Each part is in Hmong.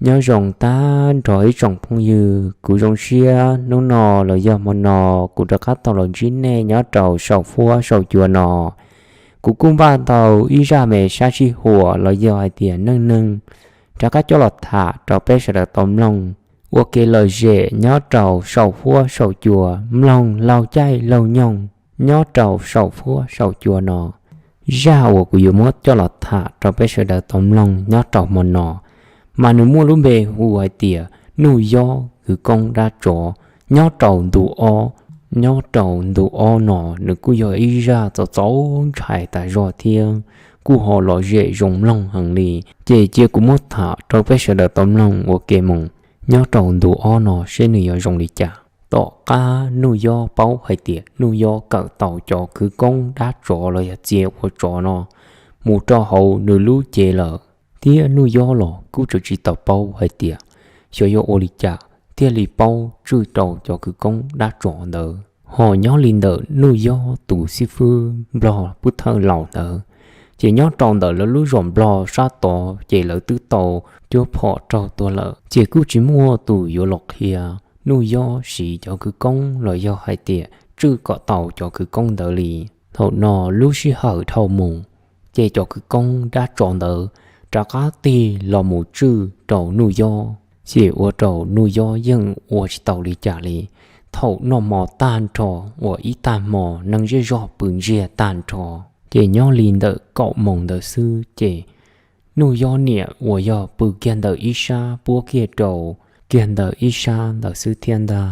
Nyob zoo tag nrho ib tsoom phooj ywg, kuv zoo siab hnub no los yog hmo no kuv rov qab tau los ntsib nej nyob rau saum huab saum cua no. Kuv kuj npaj tau ib zaj me sab sij huam los yog hais tias neej neeg rov qab coj los tham rau peb sawv daws tau mloog ua kev lom zem nyob rau saum huab saum cua, mloog laug caij laug nyoog nyob rau saum huab saum cua no. Zaj uas kuv yuav muab coj los tham rau peb sawv daws tau mloog nyob rau hmo no, mas nws muaj lub npe hu hais tias Nuj Yob kwv koob dab tsov nyob rau ntu ob. Nyob rau ntu ob no nws kuj yog ib zaj txaus txaus ntshai tas zog thiab kuj ho lom zem zoo mloog heev li. Ces cia kuv muab tham rau peb sawv daws tau mloog ua ke mus nyob rau ntu ob no seb nws yuav zoo li cas. Tom qab Nuj Yob paub hais tias Nuj Yob kawm tau cov kwv koob dab tsov los yog txia ua tsov no mus rau hauv nws lub cev lawm, thiab Nuj Yob los kuj tseem tsis tau paub hais tias xyov yuav ua li cas thiaj li paub tswj rau cov kwv koob dab tsov ntawd. Ho nyob li ntawm Nuj Yob tus xib fwb nplog pub thawj laus ntawd, ces nyob rau ntawm lawv lub zos nplog sab tod ces lawv twb tau cuab phom raug tuag lawm, ces kuj tsis muaj tus yuav los qhia Nuj Yob siv cov kwv koob los yog hais tias tswj kom tau cov kwv koob ntawd li. Thaum no lub sij hawm dhau mus, ces cov kwv koob dab tsov ntawd rov qab tig los mus tswj rau Nuj Yob, ces ua rau Nuj Yob yeej ua tsis tau li cas li. Thaum noj hmo tag nrho, uas ib tag hmo neeg zej zog pw ntsiag tag nrho, ces nyob li ntawm kaum moos ntawd xwb ces Nuj Yob niam uas yog pw kiag ntawm ib sab puab kiag rau kiag ntawm ib sab ntawd xwb thiab ntag.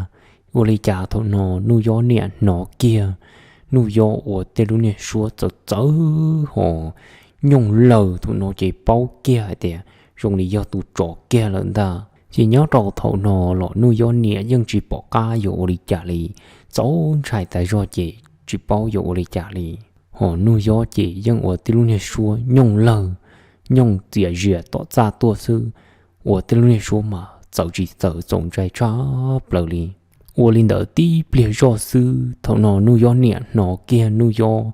Ua li cas thaum no Nuj Yob niam hnov kiag Nuj Yob ua tej lub niag suab txawv txawv ho nyooj lawg, thaum no ces paub kiag hais tias zoo li yog tus tsov kiag lawm ntag. Ces nyob rau thaum no los Nuj Yob niam yeej tsis pom qab yuav ua li cas li, txaus ntshai tas zog ces tsis paub yuav ua li cas li. Ho Nuj Yob ces yeej ua tej lub niag suab nyooj lawg, nyooj txias zias tom txaj tuaj xwb, ua tej lub niag suab mas txawv tsis txawv txaus ntshai tshaj plaws li. Ua li ntawd tib pliag zoj xwb, thaum no Nuj Yob niam hnov kiag Nuj Yob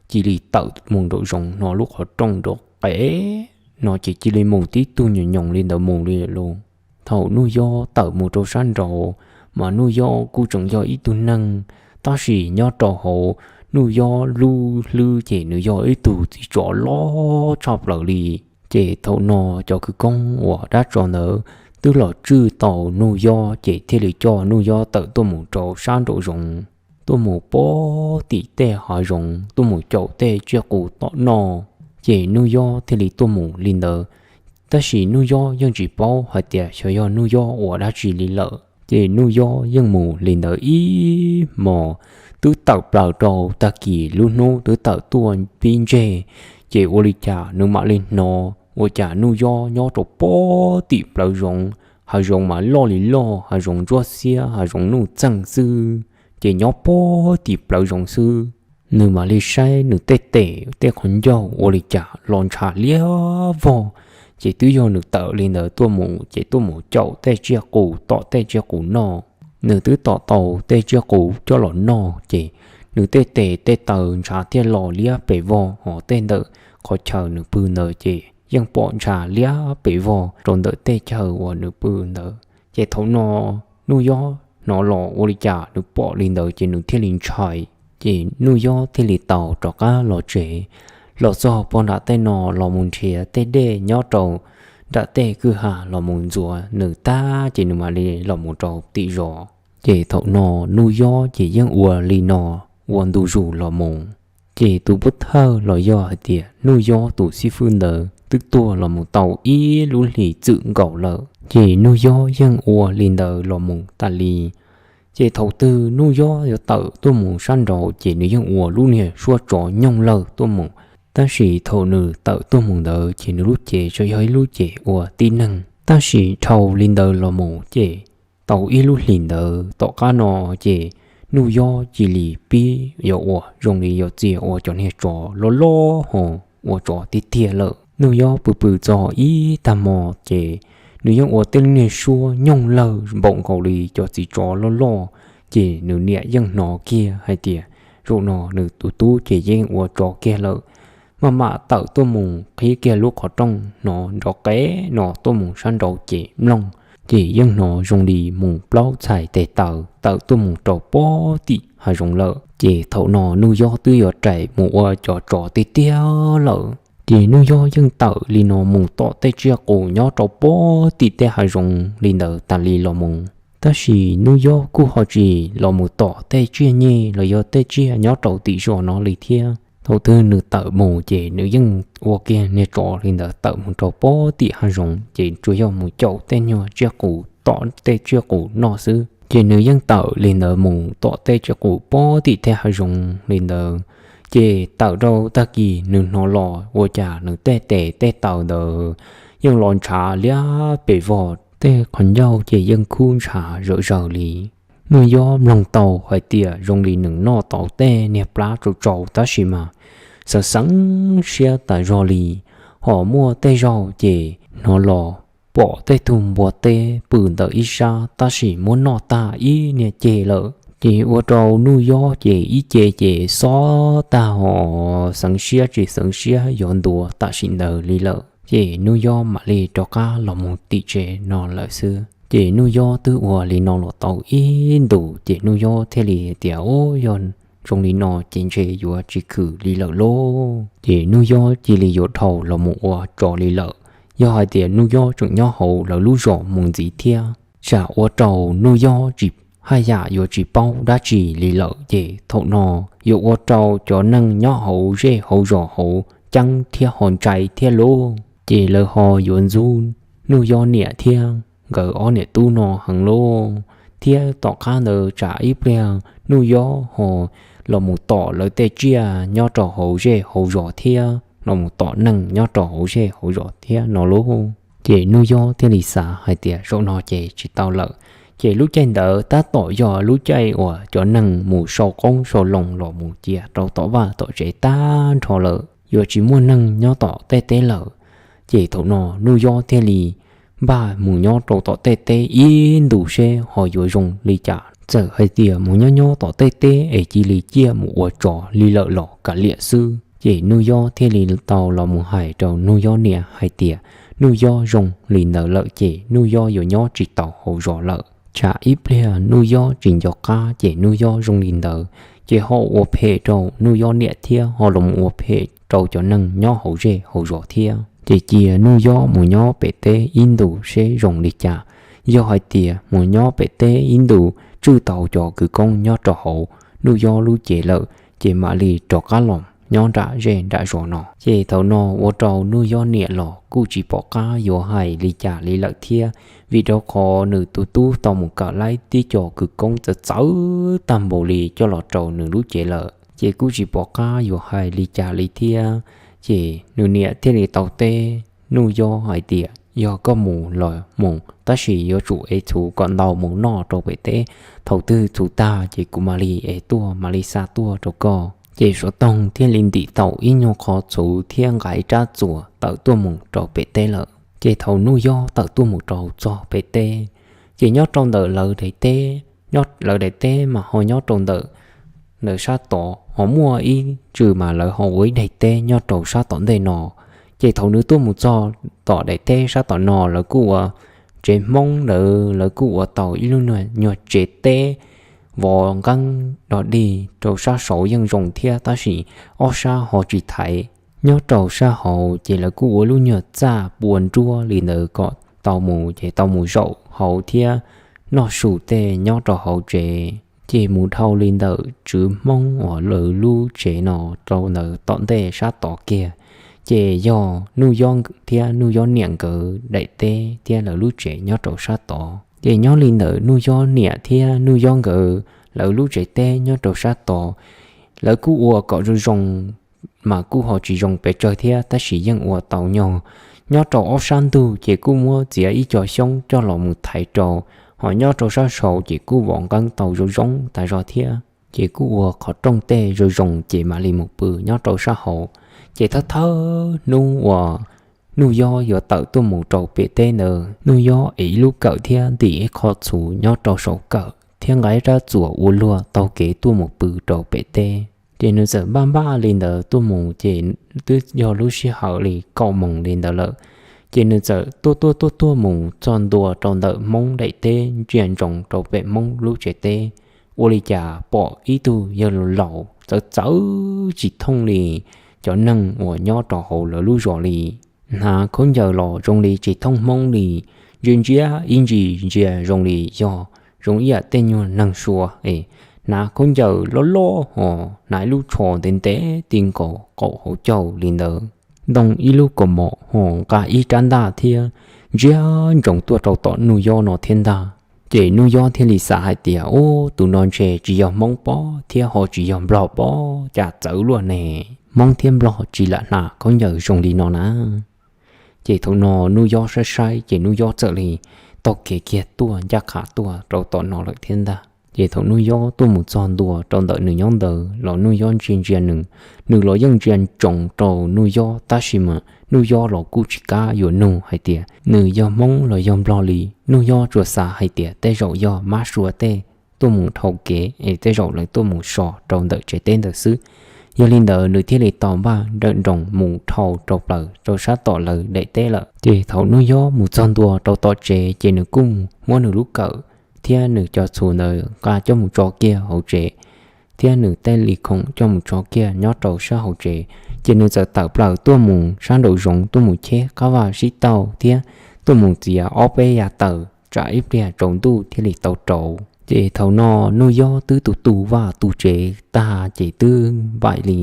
cia li tawm mus nraum zoov, hnov lub qhov rooj nrov qev no ces cia li mus tib tug nyoos nyoos li ntawd mus li lawm. Thaum Nuj Yob tawm mus rau sab nraud, mas Nuj Yob kuj tseem yog ib tug neeg, tab sis nyob rau hauv Nuj Yob lub hlwb ces nws yog ib tug txiv tsov loj tshaj plaws li. Ces thaum no cov kwv koob uas dab tsov ntawd twb los tswj tau Nuj Yob ces thiaj li coj Nuj Yob tawm tuaj mus rau sab nraum zoov, tuaj mus pov tim tej hav zoov, tuaj mus caum tej tsiaj qus tom noj. Ces Nuj Yob thiaj li tuaj mus li ntawd, tab sis Nuj Yob yeej tsis paub hais tias xyov yog Nuj Yob ua dab tsi li lawm. Ces Nuj Yob yeej mus li ntawd ib hmos, twb tawm plaws rau tag kis lub hnub twb tawm tuaj pib ntseg, ces ua li cas nws mam li hnov ua cas Nuj Yob nyob rau pov tim plawv zoov, hav zoov mas loj li loj, hav zoov ntsuab xiab, hav zoov nuj txeeg xwb, ces nyob pov tim plawv zoov xwb. Nws mam li saib nws tej tes tej qhov ncauj ua li cas los ntshav liab vog, ces twb yog nws tawm li ntawd tuaj mus ces tuaj mus caum tej tsiaj qus tom tej tsiaj qus noj. Nws twb tom tau tej tsiaj qus coj los noj ces nws tej tes tej taw ntshav thiaj los liab pes vog, ho tej ntawm qhov chaw nws pw ntawd ces yeej pom ntshav liab pes vog rau ntawm tej chaw uas nws pw ntawd. Ces thaum no Nuj Yob hnov los ua li cas nws pom li ntawd ces nws thiaj li ntshai. Ces Nuj Yob thiaj li tau rov qab los tsev, los txog pog nram tej no los mus nrhiav tej dej nyob rau nram tej kwj ha los mus ntxuav nws tag ces nws mam li los mus rau tim zos. Ces thaum no Nuj Yob ces yeej ua li no ua ntu zus los mus. Ces tus pov thawj los yog hais tias Nuj Yob tus xib fwb ntawd twb tuag los mus tau ib lub hlis txwm nkaus lawm, ces Nuj Yob yeej ua li ntawd los mus tas li. Ces thaum twg Nuj Yob yuav tawm tuaj mus sab nraud ces nws yeej ua lub niag suab tsov nyooj lawg tuaj mus, tab sis thaum nws tawm tuaj mus ntawd ces nws lub cev tsuas yog ib lub cev ua tib neeg. Tab sis dhau li ntawd los mus ces tau ib lub hlis ntawd tom qab no ces Nuj Yob cia li pib yuav ua zoo li yuav txia ua cov niag tsov loj loj ho ua tsov tiag tiag lawm. Nuj Yob pw pw txog ib tag hmo ces nws yeej ua tej lub niag suab nyooj lawg npaum nkaus li cov txiv tsov loj loj, ces nws niam yeej hnov kiag hais tias zaum no nws tus tub ces yeej ua tsov kiag lawm. maj mam tawm tuaj mus qhib kiag lub qhov rooj no nrov qev no tuaj mus sab nraud ces mloog, ces yeej hnov zoo li mus plaub txhais tes taw tawm tuaj mus rau pob tim hav zoov lawm. Ces thaum no Nuj Yob twb yuav rais mus ua cov tsov tiag tiag lawm. Ces Nuj Yob yeej tawm li no mus tom tej tsiaj qus nyob rau pob tim tej hav zoov li ntawd tas li los mus. Tab sis Nuj Yob kuj ho tsis los mus tom tej tsiaj nyeg los yog tej tsiaj nyob rau tim zos no li thiab. Thaum twg nws tawm mus ces nws yeej ua kiag niag tsov li ntawd tawm mus rau pob tim hav zoov, ces tsuas yog mus caum tej nyuag tsiaj qus tom tej tsiaj qus noj xwb. Ces nws yeej tawm li ntawd mus tom tej tsiaj qus pob tim tej hav zoov li ntawd. Ces tawm rau tag kis nws hnov los ua cas nws tej tes tej taw ntawd yeej los ntshav liab pes vog, tej qhov ncauj ces yeej khub ntshav zawm zaws li. Nuj Yob mloog tau hais tias zoo li nws noj tau tej niag plab tsau tsau tab sis mas xeev xeev siab tas zog li. Ho muaj tej zaug ces hnov los pom tej tug npua teb pw ntawm ib sab tab sis muab noj tag ib niag ceg lawm. Ces ua rau Nuj Yob ces ib ce ces xob tag ho xeev siab tsis xeev siab yuav ntuav tam sim ntawd li lawm. Ces Nuj Yob mam li rov qab los mus tim tsev no lawm xwb. Ces Nuj Yob twb ua li no los tau ib ntus ces Nuj Yob thiaj li tias, Ub, yog zoo li no ces ntshe yuav tsis khwm li lawm lauj. Ces Nuj Yob cia li yuav dhau los mus ua tsov li lawm. Yog hais tias Nuj Yob tseem nyob hauv lawv lub zos mus ntxiv thiab tsam ua rau Nuj Yob tsis haj yam yuav tsis paub dab tsi li lawm ces thaum no yuav ua rau cov neeg nyob hauv zej hauv zos hauv ceeb thiab ho ntshai thiab lauj. Ces lawv ho yuav ntxub Nuj Yob niam thiab nkawd ob niam tub no heev lauj. Thiab tom qab ntawd tsam ib pliag Nuj Yob ho los mus tom lawv tej tsiaj nyob rau hauv zej hauv zos thiab los mus tom neeg nyob rau hauv zej hauv zos thiab no lauj. Ces Nuj Yob thiaj li xav hais tias zaum no ces tsis tau lawm. Ces lub caij ntawd tab tom yog lub caij uas cov neeg mus sau qoob sau loo los mus cia rau tom vaj tom tsev tag nrho lawm, yuav tsis muaj neeg nyob tom tej teb lawm. Ces thaum no Nuj Yob thiaj li npaj mus nyob rau tom tej teb ib ntus seb ho yuav zoo li cas. Txawm hais tias mus nyob nyob tom tej teb es cia li ciaj mus ua tsov li lawm los kav liam xwb. Ces Nuj Yob thiaj li tau los mus hais rau Nuj Yob niam hais tias Nuj Yob zoo li ntawd lawm ces Nuj Yob yuav nyob tsis tau hauv zos lawm. Tsam ib pliag Nuj Yob tsis nco qab ces Nuj Yob zoo li ntawd, ces ho ua phem rau Nuj Yob niam thiab ho los ua phem rau cov neeg nyob hauv zej hauv zos thiab. Ces cia Nuj Yob mus nyob pem teb ib ntus seb zoo li cas. Yog hais tias mus nyob pem teb ib ntus tswj tau cov kwv koob nyob rau hauv Nuj Yob lub cev lawm, ces mam li rov qab los nyob nram zej nram zos no. Ces thaum no ua rau Nuj Yob niam los kuj tsis pom qab yuav hais li cas li lawm thiab, vim rau qhov nws tus tub tau mus kawm laib tib co kwv koob txawv txawv tag npaum li coj los rau nws lub cev lawm, ces kuj tsis pom qab yuav hais li cas li thiab. Ces nws niam thiaj li tau teb Nuj Yob hais tias, Yog koj mus los mus, tab sis yuav tsum ev txhuv kom ntau mus noj rau pem teb. Thaum twg txhuv tag ces kuv mam li ev tuaj, mam li xa tuaj rau koj. Ces xov tooj thiaj li ntim tau ib nyuag qho txhuv thiab nqa ib rab txuas tawm tuaj mus rau pem teb lawm. Ces thaum Nuj Yob tawm tuaj mus rau txog pem teb, ces nyob rau ntawm lawv daim teb, nyob lawv daim teb mas ho nyob rau ntawm ntawm sab tod, ho muaj ib tswm mas lawv ho ua ib daim teb nyob rau sab tom ntej no. Ces thaum nws tuaj mus txog tom daim teb sab tom no, lawv kuj ua tsev Hmoob ntawd, lawv kuj ua tau ib lub nyuag tsev teb vov nqeeb dog dig rau sab saud yeej zoo thiab, tab sis ob sab ho tsis thaiv. Nyob rau sab hauv ces lawv kuj ua lub nyuag txaj pua nruab li ntawd kom tau mus, ces tau mus zaum hauv thiab noj su tej nyob rau hauv tsev. Ces mus dhau li ntawm tswv Hmoob uas lawv lub tsev no rau ntawm tom ntej sab tod kiag, ces yog Nuj Yob thiab Nuj Yob niam nkawd daim teb thiab lawv lub tsev nyob rau sab tod. Ces nyob li ntawm Nuj Yob niam thiab Nuj Yob nkawd lawv lub tsev teb nyob rau sab tod, lawv kuj ua kom zoo zoo, mas kuj ho tsis zoo pes tsawg thiab, tab sis yeej ua tau nyog. Nyob rau ob sab ntug ces kuj muab txiav ib co xyoob coj los mus thaiv rau, ho nyob rau sab saud ces kuj vov nqeeb tau zoo zoo tas zog thiab. Ces kuj ua qhov rooj tej zoo zoo ces mam li mus pw nyob rau sab hauv. Ces thawj thawj hnub uas Nuj Yob yuav tawm tuaj mus rau pem teb ntawd, Nuj Yob ev ib lub kawm thiab ntim ib qho txhuv nyob rau saum kawm thiab nqa ib rab txuas ua luag taug kev tuaj mus pw rau pem teb. Ces nws txawm npaj npaj li ntawd tuaj mus ces twb yog lub sij hawm li kaum moos li ntawd lawm. Ces nws txawm tuaj tuaj tuaj tuaj mus txog ntua rau ntawm Hmoob daim teb ntsia ntsoov rau pem Hmoob lub tsev teb, ua li cas pom ib tug yawg laus laus txawv txawv tsis thooj li cov neeg uas nyob rau hauv lawv lub zos li. Hnav khaub ncaws los zoo li tsis thooj Hmoob li, ntsia ntsia ib ntsis ntsia zoo li yog zoo ib yam tej nyuag neeg sua es hnav khaub ncaws loj loj ho hnav ib lub tsho ntev ntev ti nkaus qaum hauv caug li ntawd, ntoo ib lub kaus mom ho nqa ib rab ntaj thiab ntsia ntsoov tuaj rau tom Nuj Yob no thiab ntag. Ces Nuj Yob thiaj li xav hais tias, Ub, tus no ntshe tsis yog Hmoob pob thiab ho tsis yog Nplog pob, cas txawv luaj ne. Hmoob thiab Nplog tsis lam hnav khaub ncaws zoo li no na. Ces thaum no Nuj Yob saib saib ces Nuj Yob txawm li taug kev kiag tuaj ncaj qha tuaj rau tom no lawm thiab ntag. Ces thaum Nuj Yob tuaj mus txog ntua rau ntawm nws nyob ntawd los Nuj Yob ntsia ntsia nws, nws los yeej ntsia ntsoov rau Nuj Yob tab sis mas Nuj Yob los kuj tsis kam yuav nug hais tias nws yog Hmoob los yog Nplog li. Nuj Yob tsuas xav hais tias tej zaum yog mab sua tej tuaj mus dhau kev es tej zaum lawv tuaj mus so rau ntawm tsev teb ntawd xwb. Yog li ntawd nws thiaj li tau npaj nrawm nroos mus dhau rau plaws rau sab tom lawv daim teb lawm. Ces thaum Nuj Yob mus txog ntua rau tom tsev ces nws kuj muab nws lub kawm thiab nws cov txhuv ntawd nqa coj mus tso kiag hauv tsev, thiab nws tej li khoom coj mus tso kiag nyob rau sab hauv tsev. Ces nws txawm tawm plaws tuaj mus sab nraum zoov tuaj mus cheb qab vaj sib taug thiab tuaj mus txiav ob peb yav taws tsam ib pliag tsaus ntuj thiaj li tau rauv. Ces thaum no Nuj Yob twb tu tu vaj tu tsev tag ces twb npaim li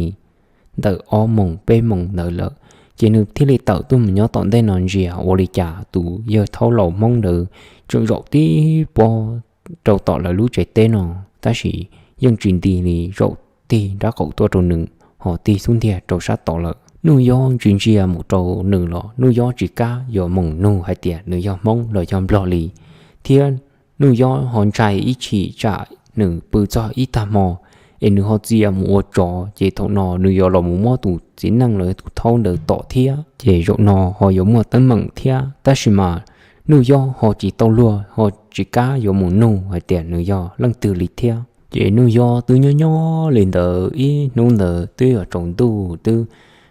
ntawm ob moos peb moos ntawd lawm. Ces nws thiaj li tawm tuaj mus nyob tom ntej no ntsia ua li cas tus yawg thaub laus Hmoob ntawd tseem zaum tib pob rau tom lawv lub tsev teb no, tab sis yeej tsis nti li, zaum tig nrab qaum tuaj rau nws ho tig xub ntiag rau sab tod lawm. Nuj Yob ntsia ntsia mus rau nws los Nuj Yob tsis kam yuav mus nug hais tias nws yog Hmoob los yog Nplog li, thiab Nuj Yob ho ntshai ib chim tsam nws pw txog ib tag hmo es nws ho txia mus ua tsov ces thaum no nws yuav los mus muab tus txiv neej los tus thaub ntawd tom thiab ces zaum no ho yuav muaj teeb meem thiab. Tab sis mas Nuj Yob ho tsis tau luag ho tsis kam yuav mus nug hais tias nws yog leej twg li thiab. Ces Nuj Yob twb nyob nyob li ntawd ib hnub ntawd twb yuav tsaus ntuj twb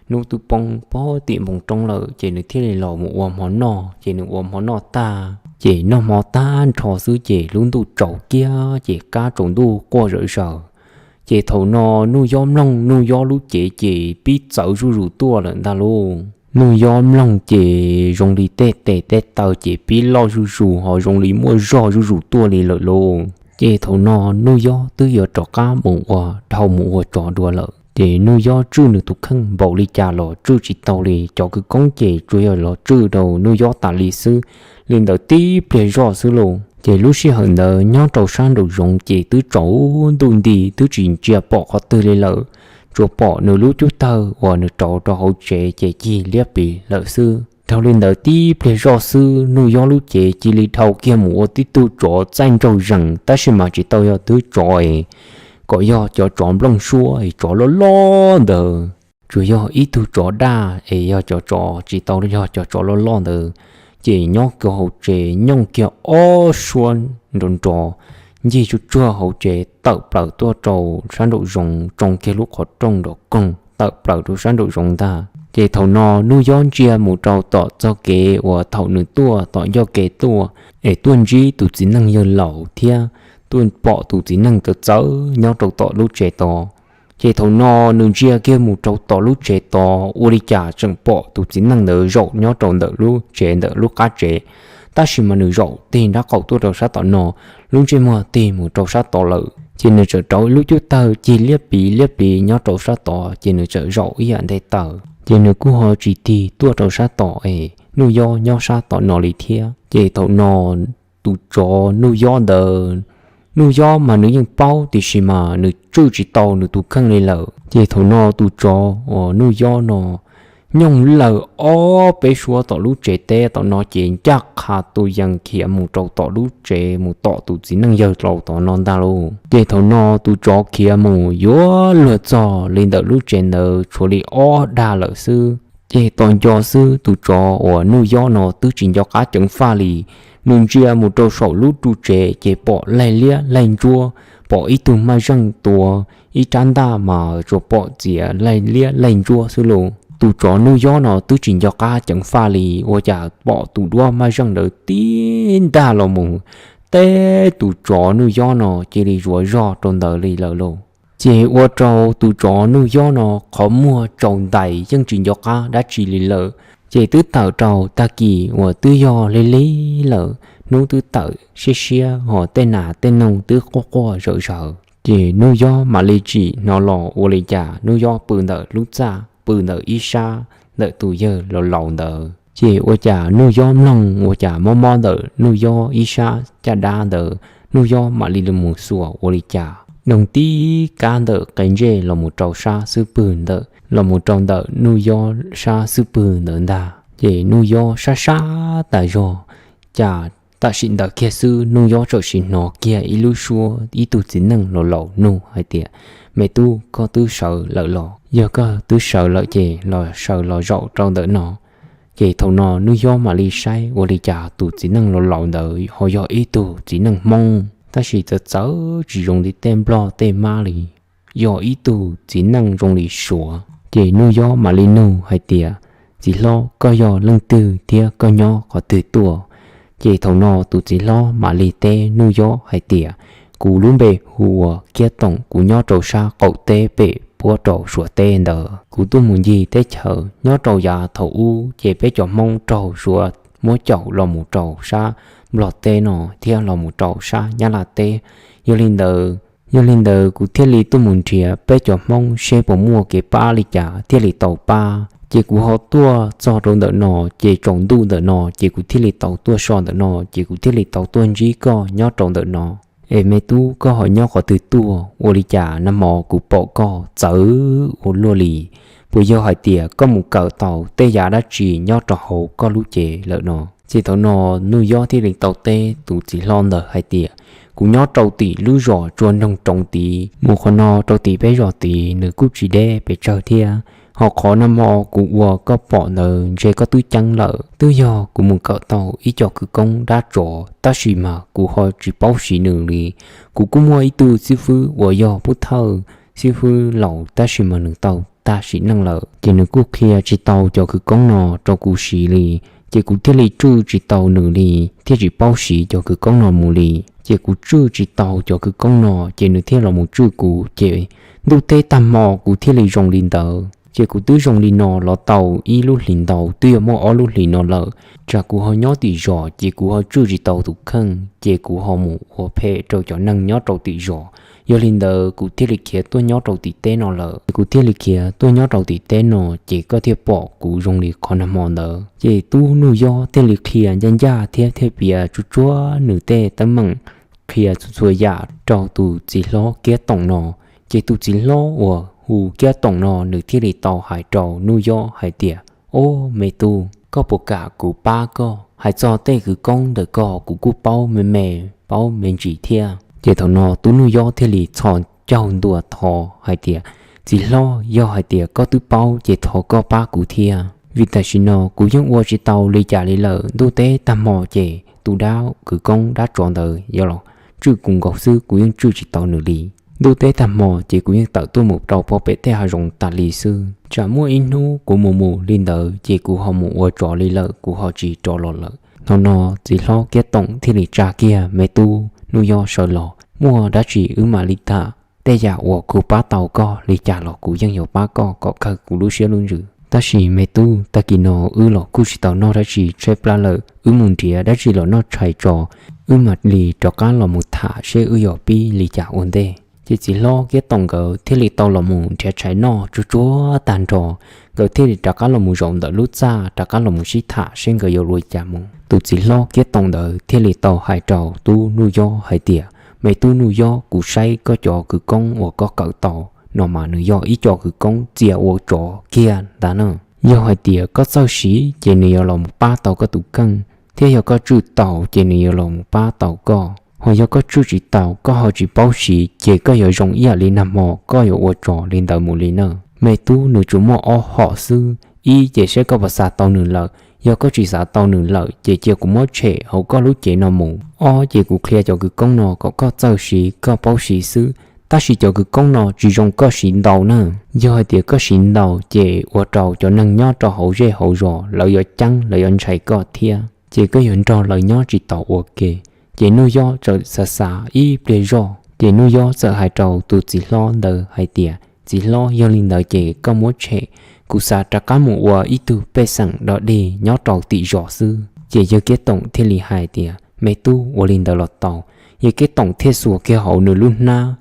hnub twb poob pob tim npoo roob lawm ces nws thiaj li los mus ua hmo noj. Ces nws ua hmo noj tag ces noj hmo tag nrho xwb ces lub ntuj tsaus kiag ces kab tsaus ntuj quaj zawm zaws. Ces thaum no Nuj Yob mloog Nuj Yob lub cev ces pib txawv zuj zus tuaj lawm ntag lauj. Nuj Yob mloog ces zoo li tej tes tej taw ces pib loj zuj zus ho zoo li muaj zog zuj zus tuaj li lawm lauj. Ces thaum no Nuj Yob twb yuav rov qab mus ua dhau mus ua tsov dua lawm ces Nuj Yob tswj nws tus kheej npaum li cas los tswj tsis tau li, cov kwv koob ces tsuas yog los tswj rau Nuj Yob tas li xwb. Li ntawd tib pliag zoj xwb lauj. Ces lub sij hawm ntawd nyob rau sab nraum zoov ces twb tsaus ntuj nti twb tsis ntsia pom qhov twg li lawm, tsuas pom nws lub cub tawg uas nws rauv rau hauv tsev ces cig liab pliv lawm xwb. Dhau li ntawd tib pliag zoj xwb Nuj Yob lub cev cia li dhau kiag mus ua tib tug tsov txaij nraug zees tab sis mas tsis tau yog tug tsov es kom yog cov tsov nplooj suab es tsov loj loj ntawd, tsuas yog ib tug tsov daj es yog cov tsov tsis tau yog cov tsov loj loj ntawd. Ces nyob kiag hauv tsev nyooj kiag ob suab nrov nrov ncig tsuag tsuag hauv tsev tawm plaws tuaj rau sab nraum zoov tsoo kiag lub qhov rooj nrov koog tawm plaws rau sab nraum zoov ntag. Ces thaum no Nuj Yob ntsia mus rau tom txoj kev uas thaum nws tuaj tom ncauj kev tuaj es tuaj ntsib tus txiv neej yawg laus thiab tuaj pom tus txiv neej txawv txawv nyob rau tom lub tsev tod. Ces thaum no nws ntsia kiag mus rau tom lub tsev tod ua li cas tseem pom tus txiv neej ntawd zaum nyob rau ntawm lub tsev ntawm lub qab tsev, tab sis mas nws zaum tig nrab qaum tuaj rau sab tom no, lub ntsej muag tig mus rau sab tod lawm. Ces nws txawm rauv ib lub cub tawg cig liab pliv liab pliv nyob rau sab tod ces nws txawm zaum ib yam nte taws ces nws kuj ho tsis tig tuaj rau sab tod es Nuj Yob nyob sab tom no li thiab. Ces thaum no tus tsov Nuj Yob ntawd, Nuj Yob mas nws yeej paub tiam sis mas nws tswj tsis tau nws tus kheej li lawm. Ces thaum no tus tsov uas Nuj Yob no nyooj lawm ob peb suab tom lub tsev teb tom no ces ncaj qha tus yees khiav mus rau tom lub tsev mus tom tus txiv neej yawg laus tom no ntag lauj. Ces thaum no tus tsov khiav mus yuav luag txog li ntawm lub tsev ntawd tshuav li ob dag lawm xwb. Ces tom nco xwb tus tsov uas Nuj Yob no twb tsis nco qab ceev faj li, nws ntsia mus rau saum lub ru tsev ces pom laig liab laig ntsuab, pom ib tug maj zeej tuav ib rab ntaj mas tsuas pom txiav laig liab laig ntsuab xwb lauj. Tus tsov Nuj Yob no twb tsis nco qab ceev faj li, ua cas pom tus duab maj zeej ntawd tib ntaj los mus teb tus tsov Nuj Yob no cia li zuav zog rau ntawd li lawm lauj. Ces ua rau tus tsov Nuj Yob no qhov muag tsaus ntais yeej tsis nco qab dab tsi li lawm. Ces twb tawm rau tag kis uas twb yog lig lig lawm, hnub twb tawm siab siab hos tej nas tej noog twb quaj quaj zawm zaws. Ces Nuj Yob mam li tsim hnov los ua li cas Nuj Yob pw ntawm lub txaj, pw ntawm ib sab ntawm tus yawg laus laus ntawd. Ces ua cas Nuj Yob mloog ua cas mob mob ntawm Nuj Yob ib sab caj dab ntawd, Nuj Yob mam li mus xuas ua li cas noog tib kab ntawm qe ntsej los mus rau sab xub pwg ntawd, los mus rau ntawm Nuj Yob sab xub pwg ntawd ntag. Ces Nuj Yob sab sab tas zog, cas tam sim ntawd kiag xwb Nuj Yob txawm sim hnov kiag ib lub suab ib tug txiv neej laus laus nug hais tias, Me tub, koj twb sawv lawm los? Yog koj twb sawv lawm ces los sawv los zaum rau ntawm no. Ces thaum no Nuj Yob mam li saib ua li cas tus txiv neej laus laus ntawd ho yog ib tug txiv neej Hmoob, tab sis txawv txawv tsis zoo li tej Nplog tej Mab li, yog ib tug txiv neej zoo li Suav. Ces Nuj Yob mam li nug hais tias, Txiv hlob, koj yog leej twg thiab koj nyob qhov twg tuaj? Ces thaum no tus txiv hlob mam li teb Nuj Yob hais tias, Kuv lub npe hu ua Kiab Toom, kuv nyob rau sab qaum teb pem puab rau Suav teb ntawd. Kuv tuaj mus ncig teb chaws nyob rau yav thaum ub ces peb cov Hmoob raug Suav muab caum los mus rau sab Nplog teb no thiab los mus rau sab Nyab Laj teb. Yog li ntawd, yog li ntawd kuv thiaj li tuaj mus nrhiav peb cov Hmoob seb puas muaj kev pab li cas thiaj li tau pab. Ces kuv ho tuaj txog rau ntawm no, ces tsaus ntuj ntawm no ces kuv thiaj li tau tuaj so ntawm no, ces kuv thiaj li tau tuaj ntsib koj nyob rau ntawm no. Es me tub, koj ho nyob qhov twg tuaj? Ua li cas nag hmo kuv pom koj txawv ua luaj li? Puas yog hais tias koj mus kawm tau tej yam dab tsi nyob rau hauv koj lub cev lawm no? Ces thaum no Nuj Yob thiaj li tau teb tus txiv hlob ntawd hais tias, Kuv nyob rau tim lub zos Tsua Nroog Roov tid. Mus qhov no rau tim peb zos tid nws kuj tsis deb pes tsawg thiab, ho qhov nag hmo kuv ua koj pom ntawd ntshe koj twb ceeb lawm. Twb yog kuv mus kawm tau ib co khawv koob dab tsov, tab sis mas kuv ho tsis paub siv nws li. Kuv kuj muaj ib tug xib fwb uas yog pub thawj xib fwb laus, tab sis mas nws tau tag sim neej lawm, ces nws kuj qhia tsis tau cov khawv koob no rau kuv siv li, ces kuv thiaj li tswj tsis tau nws li, thiaj tsis paub siv cov khawv koob no mus li. Ces kuv tswj tsis tau cov khawv koob no, ces nws thiaj los mus tswj kuv, ces ntuj teb tag hmo kuv thiaj li zoo li ntawd. Ces kuv twb zoo li no los tau ib lub hlis ntau, twb yuav muaj ob lub hlis no lawm. Tsam kuv ho nyob tim zos, ces kuv ho tswj tsis tau tus kheej, ces kuv ho mus ua phem rau cov neeg nyob rau tim zos. Yog li ntawd kuv thiaj li khiav tuaj nyob rau tim teb no lawm. Kuv thiaj li khiav tuaj nyob rau tim teb no, ces koj thiaj pom kuv zoo li qhov nag hmo ntawd. Ces tub Nuj Yob thiaj li qhia ncaj ncaj thiab thiaj piav tsuj tsuav nws tej teeb meem, qhia txhua txhua yam rau tus txiv hlob Kiab Toom no. Ces tus txiv hlob uas hu Kiab Toom no nws thiaj li tau hais rau Nuj Yob hais tias, Ob, me tub, koj puas kam kuv pab koj? Hais txog tej khawv koob ntawm koj kuv kuj paub me me, paub me ntsis thiab. Ces thaum no tub Nuj Yob thiaj li txhos caug ntua thov hais tias, Txiv hlob, yog hais tias koj twb paub ces thov koj pab kuv thiab, vim tam sim no kuv yeej ua tsis tau li cas li lawm. Ntuj teb tag hmo ces tus dab khawv koob dab tsov ntawd yuav los tswj kuv nkaus xwb, kuv yeej tswj tsis tau nws li. Ntuj teb tag hmo ces kuv yeej tawm tuaj mus rau pem tej hav zoov tas li xwb. Tsam muaj ib hnub kuv mus mus li ntawd ces kuv ho mus ua tsov li lawm, kuv ho tsis rov los lawm. Thaum no txiv hlob Kiab Toom thiaj li tsa kiag me tub Nuj Yob sawv los, Muaj dab tsi wb mam li tham, tej yam uas kuv pab tau koj li cas los kuv yeej yuav pab koj kom kawg kuv lub siab lub ntsws. Tab sis me tub, tag kis no wb los kuj tsis tau noj dab tsi tshaib plab lawm, wb mus nrhiav dab tsi los noj tshais tso, wb mam li rov qab los mus tham seb wb yuav pib li cas ua ntej. Ces txiv hlob Kiab Toom nkawd thiaj li tau los mus nrhiav tshais noj tsuag tsuag tag nrho, nkawd thiaj li rov qab los mus zaum ntawm lub txaj rov qab los mus sib tham seb nkawd yuav ua li cas mus. Tus txiv hlob Kiab Toom ntawd thiaj li tau hais rau tub Nuj Yob hais tias, Me tub Nuj Yob, kuv saib koj cov khawv koob uas koj kawm tau no mas nws yog ib co khawv koob txia ua tsov kiag ntag na. Yog hais tias koj txawj siv ces nws yuav los mus pab tau koj tus kheej, thiab yog koj tswj tau ces nws yuav los mus pab tau koj. Ho yog koj tswj tsis tau, koj ho tsis paub siv ces koj yuav zoo ib yam li nag hmo koj yuav ua tsov li ntawd mus li na. Me tub, nws tsuas muaj ob hom xwb, ib ces seb koj puas xav tau nws lawm, Yog koj tsis xav tau nws lawm ces cia kuv muab tshem hauv koj lub cev no mus. Ob ces kuv qhia cov khawv koob no kom koj txawj siv koj paub siv xwb, tab sis cov khawv koob no tsis zoo koj siv ntau na. Yog hais tias koj siv ntau ces ua rau cov neeg nyob rau hauv zej hauv zos lawv yuav ceeb, lawv yuav ntshai koj thiab, ces koj yuav nrog lawv nyob tsis tau ua ke. Ces Nuj Yob txawm xav xav ib pliag zoj, ces Nuj Yob txawm hais rau tus txiv hlob ntawd hais tias, Txiv hlob, yog li ntawd ces koj muab tshem, kuv xav rov qab mus ua ib tug pej xeem dog dig nyob rau tim zos xwb. Ces Yawg Kiab Toom thiaj li hais tias, Me tub, ua li ntawd los tau. Yawg Kiab Toom thiaj xuas kiag hauv nws lub hnab,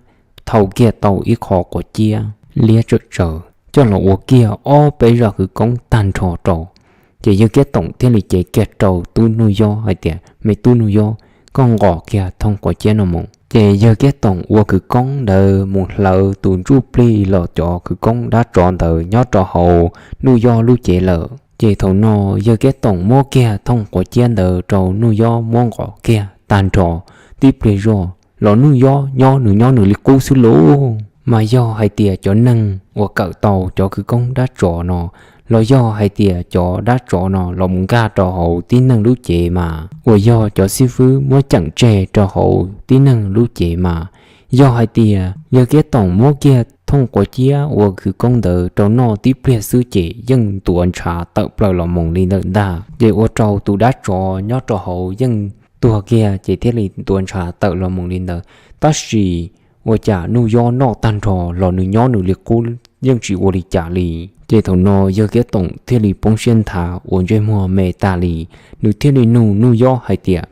thau kiag tau ib qho quav ciab liab tsawm tsaws coj los ua kiag ob peb zaj khawv koob tag nrho rau. Ces Yawg Kiab Toom thiaj li cev kiag rau tub Nuj Yob hais tias, Me tub Nuj Yob, koj nqos kiag thooj quav ciab no mus. Ces Yawg Kiab Toom ua khawv koob ntawd mus hlawv tus ntsuj plig los cov khawv koob dab tsov ntawd nyob rau hauv Nuj Yob lub cev lawm. Ces thaum no Yawg Kiab Toom muab kiag thooj quav ciab ntawd rau Nuj Yob muab nqos kiag tag nrho tib pliag zoj los Nuj Yob nyob nws nyob nws li qub xwb lauj. Mas yog hais tias cov neeg uas kawm tau cov khawv koob dab tsov no, los yog hais tias cov dab tsov no los mus nkag rau hauv tib neeg lub cev mas uas yog cov xib fwb muab ceem tseg rau hauv tib neeg lub cev mas, yog hais tias Yawg Kiab Toom muab kiag thooj quav ciab ua khawv koob ntawd rau noj tib pliag xwb ces yeej ntuav ntshav tawm plaws los mus li ntawm ntag. Ces ua rau tus dab tsov nyob rau hauv yeej tuag kiag ces thiaj li ntuav ntshav tawm los mus li ntawd. Tab sis ua cas Nuj Yob noj tag nrho los nws nyob nws li qub yeej tsis ua li cas li. Ces thaum no Yawg Kiab Toom thiaj li poob siab nthav ua ntsej muag me tag li. Nws thiaj li nug Nuj Yob hais tias,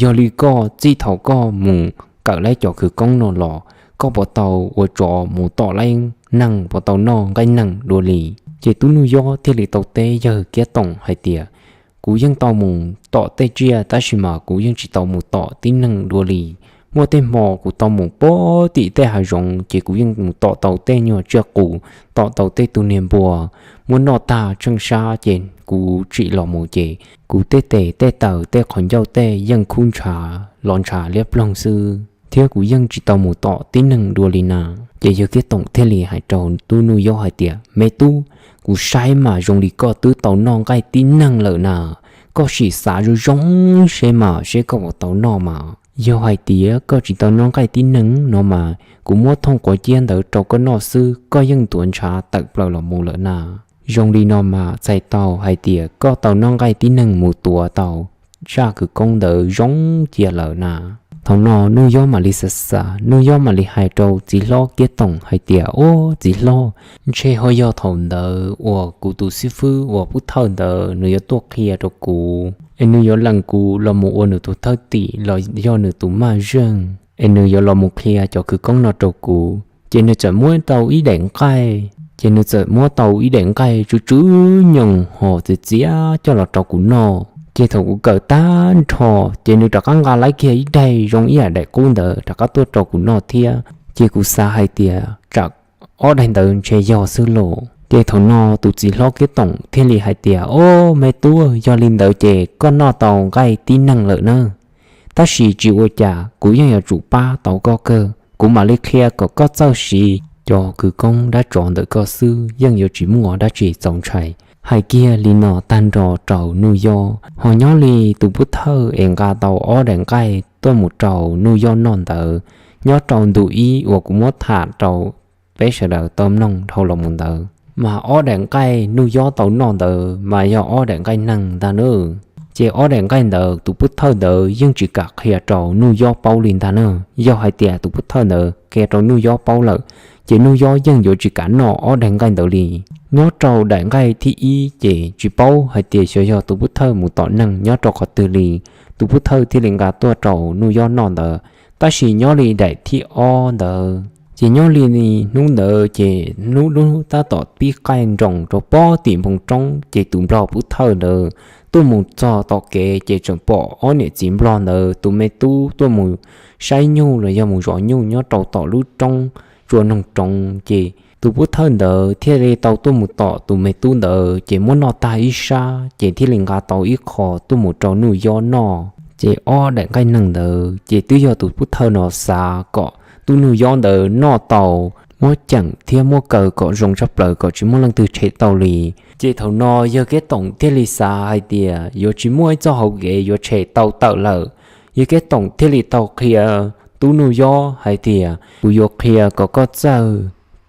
Yog li koj txij thaum koj mus kawm laib cov khawv koob no los koj puas tau ua tsov mus tom laib neeg, puas tau noj nqaij neeg dua li? Ces tub Nuj Yob thiaj li tau teb Yawg Kiab Toom hais tias, Kuv yeej tau mus tom tej tsiaj tab sis mas kuv yeej tsis tau mus tom tib neeg dua li. Muaj tej hmo kuv tau mus pog tim tej hav zoov ces kuv yeej mus tom tau tej nyuag tsiaj qus, tom tau tej tug niag npua, muab noj tag tsheej sab ces kuv tsim los mus ces kuv tej tes tej taw tej qhov ncauj tej yeej khub ntshav los ntshav liab ploog xwb, thiab kuv yeej tsis tau mus tom tib neeg dua li na. Ces Yawg Kiab Toom thiaj li hais rau tub Nuj Yob hais tias, Me tub, kuv saib mas zoo li koj twb tau noj nqaij tib neeg lawm na. Koj sim xav zoo zoo seb mas seb koj puas tau noj mas. Yog hais tias koj tsis tau noj nqaij tib neeg no mas kuv muab thooj quav ciab ntawd rau koj noj xwb koj yeej ntuav ntshav tawm plaws los mus lawm na. Zoo li no mas txhais tau hais tias koj tau noj nqaij tib neeg mus tuav tau zaj khawv koob ntawd zoo cia lawm na. Thaum no Nuj Yob mam li xav xav, Nuj Yob mam li hais rau txiv hlob Kiab Toom hais tias, Ob, txiv hlob, ntshe ho yog thaum ntawd uas kuv tus xib fwb uas Pub Thawj ntawd nws yuav tuaj qhia rau kuv es nws yuav lees kuv los mus ua nws tus thwj tim los yog nws tus maj zeej es nws yuav los mus qhia cov khawv koob no rau kuv. Ces nws txawm muab tau ib daim nqaij, ces nws txawm muab tau ib daim nqaij tsw tsw nyoos ho txias txias coj los rau kuv noj. Ces thaum kuv kawm tag nrho, ces nws rov qab nqa laib kiag ib daim zoo ib yam daim qub ntawd rov qab tuaj rau kuv noj thiab. Ces kuv xav hais tias tsam ob daim ntawd ntshe yog xwb los. Ces thaum no tus txiv hlob Kiab Toom thiaj li hais tias, Ob, me tub, yog li ntawd ces koj noj tau nqaij tib neeg lawm na. Tab sis tsis ua cas, kuv yeej yuav tsum pab tau koj kawg. Kuv mam li qhia kom koj txawj siv cov khawv koob dab tsov ntawm koj xwb, yeej yuav tsis muaj dab tsi txaus ntshai. Hais kiag li no tag nrho rau Nuj Yob, ho nyob li tus Pub Thawj es nqa tau ob daim nqaij tuaj mus rau Nuj Yob noj ntawd, nyob rau ntu ib uas kuv muab tham rau peb sawv daws tau mloog dhau los mus ntawd, mas ob daim nqaij Nuj Yob tau noj ntawd mas yog ob daim nqaij neeg ntag na. Ces ob daim nqaij ntawd tus Pub Thawj ntawd yeej tsis kam qhia rau Nuj Yob paub li ntag na. Yog hais tias tus Pub Thawj ntawd qhia rau Nuj Yob paub lawm, ces Nuj Yob yeej yuav tsis kam noj ob daim nqaij ntawd li. Nyob rau daim nqaij thib ib ces tsis paub hais tias xyov yog tus Pub Thawj mus tom neeg nyob rau qhov twg li, tus Pub Thawj thiaj li nqa tuaj rau Nuj Yob noj ntawd. Tab sis nyob li daim thib ob ntawd, ces nyob li hnub ntawd ces hnub lub hnub tab tom pib qaij nroos rau pob tim npoo roob, ces tus nplog Pub Thawj ntawd tuaj mus txog tom kev ces tseem pom ob niam txiv nplog ntawd tus me tub tuaj mus saib nyuj los yog mus zov nyuj nyob rau tom lub roob tsua noog roov. Ces tus Pub Thawj ntawd thiaj li tau tuaj mus tom tus me tub ntawd ces muab noj tag ib sab ces thiaj li nqa tau ib qho tuaj mus rau Nuj Yob noj. Ces ob daim nqaij neeg ntawd ces twb yog tus Pub Thawj no xav kom tub Nuj Yob ntawd noj tau muab ceem thiab muab kaw kom zoo tshaj plaws kom tsis muaj leej twg tshem tau li. Ces thaum no yawg Kiab Toom thiaj li xav hais tias yuav tsis muaj ib txoj hauv kev yuav tshem tau tawm lawm. Yawg Kiab Toom thiaj li tau qhia Tub Nuj Yob hais tias, kuv yuav qhia kom koj txawj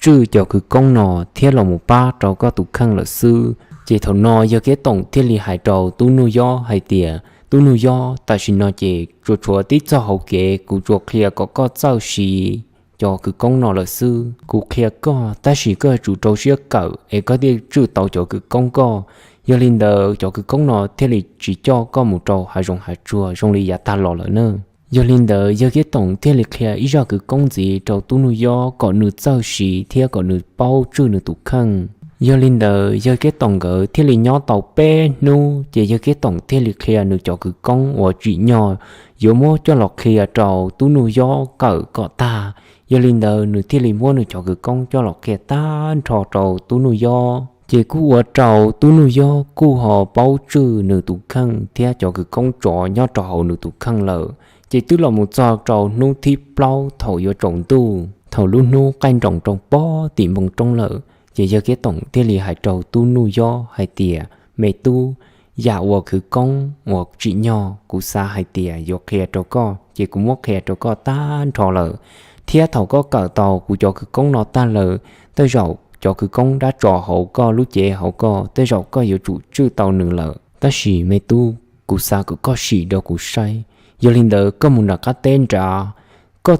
tswj cov khawv koob no thiab los mus pab rau koj tus kheej lawm xwb. Ces thaum no yawg Kiab Toom thiaj li hais rau Tub Nuj Yob hais tias, Tub Nuj Yob, tam sim no ces tsuas tshuav tib txoj hauv kev kuv tsuas qhia kom koj txawj siv cov khawv koob no lawm xwb. Kuv qhia koj, tab sis koj yuav tsum rau siab kawm es koj thiaj tswj tau cov khawv koob koj. Yog li ntawd cov khawv koob no thiaj li tsis coj koj mus rau hav zoov hav tsuag zoo li yav tag los lawm na. Yog li ntawd yawg Kiab Toom thiaj li qhia ib zaj khawv koob ntxiv rau Tub Nuj Yob kom nws txawj siv thiab kom nws paub tswj nws tus kheej. Yog li ntawd yawg Kiab Toom nkawd thiaj li nyob tau peb hnub, ces yawg Kiab Toom thiaj li qhia nws cov khawv koob uas tsim nyog yuav muab coj los qhia rau Tub Nuj Yob kawm kom tag. Yog li ntawd nws thiaj li muab nws cov khawv koob coj los qhia tag nrho rau Tub Nuj Yob. Ces kuj ua rau Tub Nuj Yob kuj ho paub tswj nws tus kheej thiab cov khawv koob tsov nyob rau hauv nws tus kheej lawm. Ces twb los mus txog rau hnub thib plaub thaum yuav tsaus ntuj, thaum lub hnub qaij nroos rau pob tim npoo roob lawm, ces yawg Kiab Toom thiaj li hais rau Tub Nuj Yob hais tias, me tub, yam uas khawv koob uas tsim nyog kuv xav hais tias yuav qhia rau koj ces kuv muab qhia rau koj tag nrho lawm. Thiab thaum koj kawm tau kuv cov khawv koob no tag lawm, tej zaum cov khawv koob dab tsov hauv koj lub cev hauv koj tej zaum koj yuav tsum tswj tau nws lawm. Tab sis me tub, kuv xav kom koj sim rau kuv saib. Yog li ntawd koj mus nram qab teb nrad, koj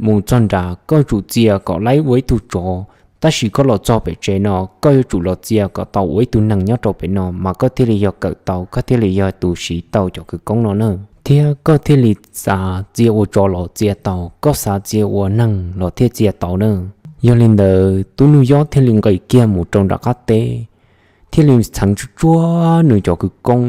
mus txog nrad koj tsum txia kom laib ua ib tug tsov, tab sis koj los txog pem tsev no koj yuav tsum los txia kom tau ua ib tug neeg nyob rau pem no mas koj thiaj li yog kawm tau, koj thiaj li yog tus siv tau cov khawv koob no na. Thiab koj thiaj li xav txia ua tsov los txia tau, koj xav txia ua neeg los thiaj txia tau na. Yog li ntawd Tub Nuj Yob thiaj li nqis kiag mus rau nram qab teb, thiaj li txheev tsuj tsuag nws cov khawv koob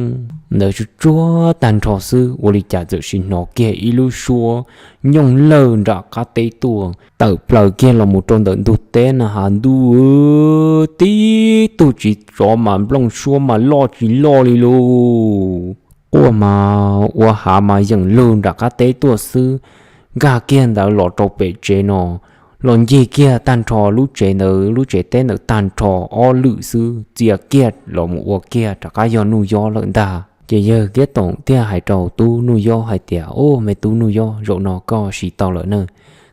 ntawd tsuj tsuag tag nrho xwb, ua li cas txawm sim hnov kiag ib lub suab nyooj lawj nram qab teb tuaj, tawm plaws kiag los mus rau ntawm ntug teb na has ntuj, tib tug txiv tsov mas nplooj suab mas loj tsis loj li lus, quaj mas ua hav mas yeem lug nram qab teb tuaj xwb, nkag kiag ntawd los rau pem tsev no, los ncig kiag tag nrho lub tsev ntawd lub tsev teb ntawd tag nrho ob lwm xwb, txia kiag los mus ua kiag rov qab yog Nuj Yob lawm ntag. Ces yawg Kiab Toom thiaj hais rau Tub Nuj Yob hais tias, u, me tub Nuj Yob, zaum no koj siv tau lawm na,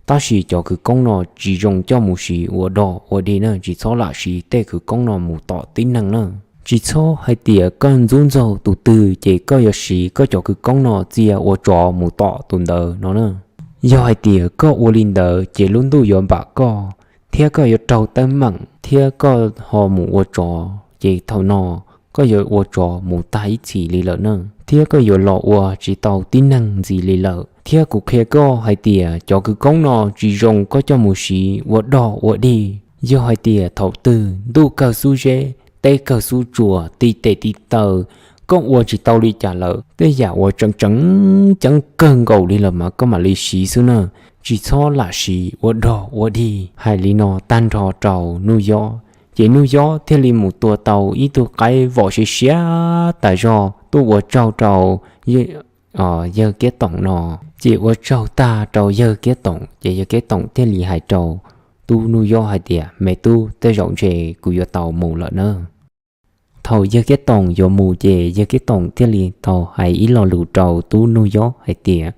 tab sis cov khawv koob no tsis zoo coj mus siv ua dog ua dig na, tsis txhob lam siv tej khawv koob no mus tom tib neeg na. Tsis txhob hais tias koj ntxub ntxaug tus twg ces koj yuav siv koj cov khawv koob no txia ua tsov mus tom tus ntawd no na. Yog hais tias koj ua li ntawd ces lub ntuj yuav npam koj, thiab koj yuav raug teeb meem, thiab koj ho mus ua tsov ces thaum no koj yuav ua tsov mus tag ib txhis li lawm na, thiab koj yuav los ua tsis tau tib neeg ntxiv li lawm. Thiab kuv qhia koj hais tias cov khawv koob no tsis zoo koj coj mus siv ua dog ua dig. Yog hais tias thaum twg ntuj kawg xub zeb, teb kawg xub tsuas, ti tes ti taw, koj ua tsis tau li cas lawm, tej yam uas tseem tseem ceeb kawg nkaus li lawm mas koj mam li siv xwb na, tsis txhob lam siv ua dog ua dig. Hais li no tag nrho rau Nuj Yob, ces Nuj Yob thiaj li mus tua tau ib tug qaib vom siab siab tas zog tuaj ua tsaug rau yawg Kiab Toom no. Ces ua tsaug tag rau yawg Kiab Toom ces yawg Kiab Toom thiaj li hais rau tub Nuj Yob hais tias, me tub, tej zaum ntshe kuv yuav tau mus lawm na. Thaum yawg Kiab Toom yuav mus ces yawg Kiab Toom thiaj li tau hais ib lo lus rau tub Nuj Yob hais tias,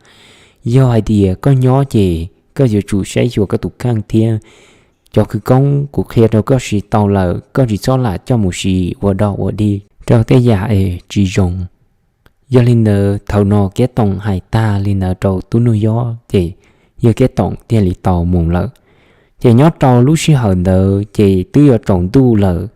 yog hais tias koj nyob ces koj yuav tsum saib xyuas koj tus kheej thiab. Cov khawv koob kuv qhia rau koj siv tau lawm, koj tsis txhob lam coj mus siv ua dog ua dig rau tej yam es tsis zoo. Yog li ntawd thaum no Kiab Toom hais tag li ntawd rau tub Nuj Yob ces yawg Kiab Toom thiaj li tau mus lawm. Ces nyob rau lub sij hawm ntawd ces twb yuav tsaus ntuj lawm,